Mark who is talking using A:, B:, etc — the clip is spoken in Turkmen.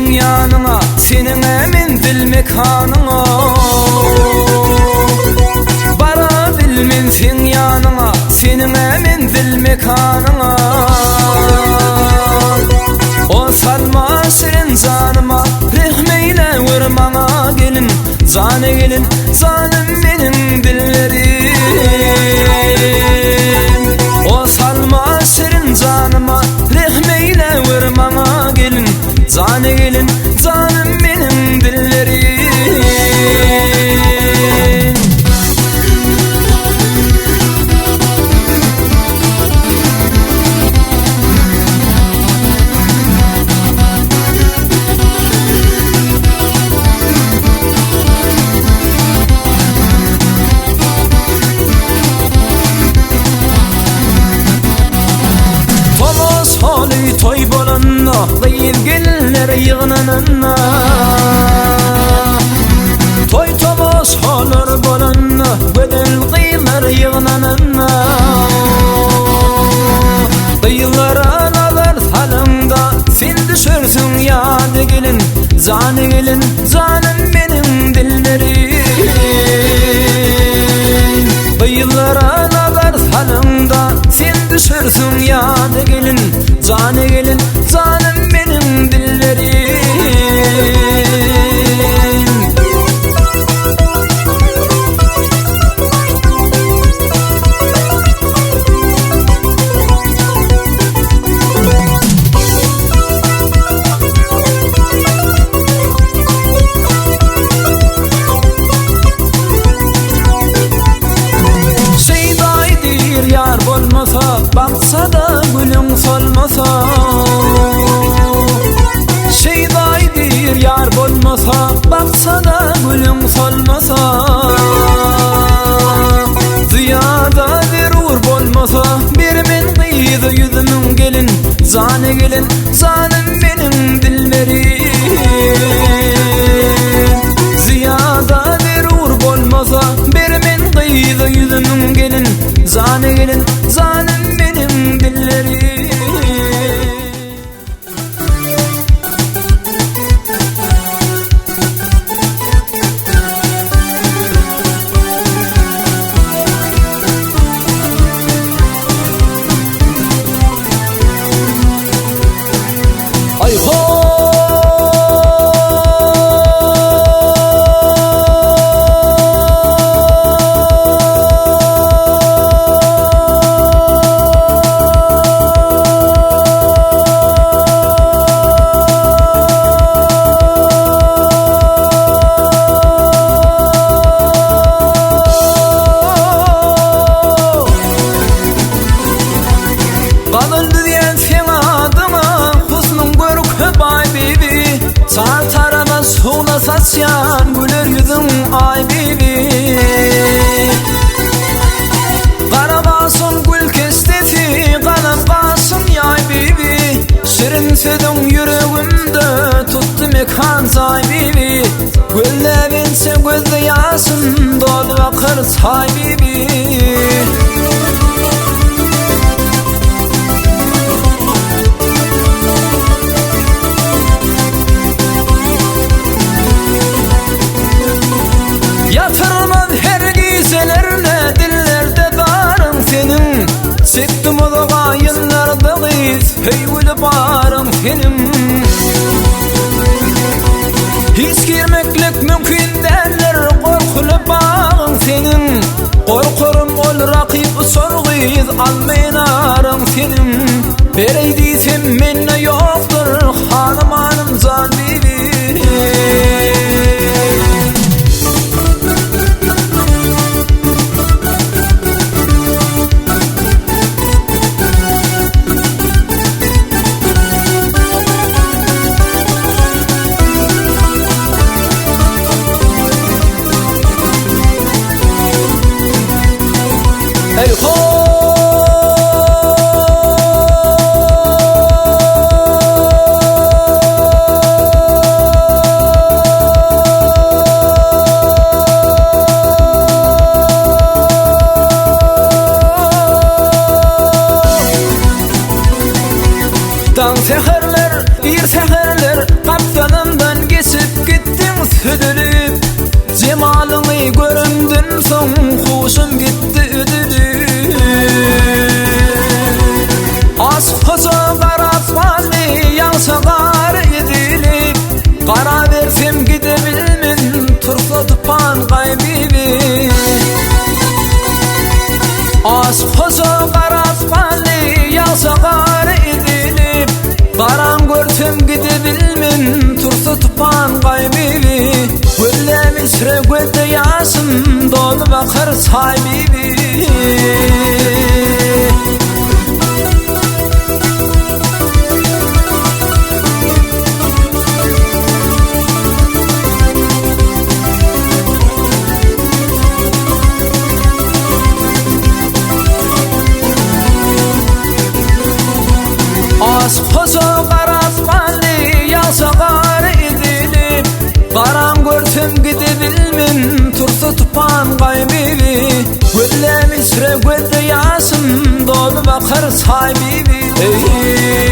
A: seň ýanyňa, Seniň-ä menzil mekanyňa. Bara bilmen seň ýanyňa, Seniň-ä menzil mekanyňa. O salma şirin janyma, Rehm eýle gör maňa gelin, Jana gelin, janym meniň dillerim. O salma şirin janyma, Rehm eýle gör maňa gelin, Jana gelin, janym meniň dillerim. Tomus holy toý bolanda, gyz gelinler ýygnananda. Toý tomus holar bolanda, gözel gyzlar ýygnananda. Gyzlara nazar salaňda, sen düşersiň ýada gelin, jana gelin, janym meniň dilberim. Gyzlara nazar salaňda, sen düşersiň ýada gelin, jana gelin, janym meniň dilberim. Şeýdaýy diýr ýar bolmasa, Baksa-da gülüň solmasa. Şeýdaýy diýr ýar bolmasa, Baksa-da gülüň solmasa. Zyýada zerur bolmasa, Ber men gyza ýüzümiň gelin, Jana gelin, janym meniň dilberim. Zyýada zerur bolmasa, Ber men gyza ýüzümiň gelin, Jana gelin, janym meniň dilberim. Ay ho! Gazal düzýän seň adyňa, Husnuň görki baý bibi. Çar taraba şugla saçýan, Güler ýüzüň aý bibi. Gara gaşyň gül keşdesi, Galam gaşyň ýaý bibi. Şirin sözüň ýüregimde, Tutdy mekan jaý bibi. Gözläp ençe gözde ýaşym, Dolup akar çaý bibi. Ýatyrmaz her gijelerine dillerde baryň seniň. Çekdim uzaga ýyllarda gyz, söýgüli baryň seniň. Hiç girmeklik mümkin däldir gorkuly bagyň seniň. Gorkarym ol rakyp uçar gyz, almaýyn aryň seniň. Bereý diýsem mende ýokdur, halamanym jan bibi. Ey ho! dolup akar çaý bibi. Aşyk hoja garap galdy, ýagşa gar edilip. Garam görsem gidebilmen, tursa tupan gaý bibi. Gözlem içre gözde ýaşym, dolup akar çaý bibi. Eý.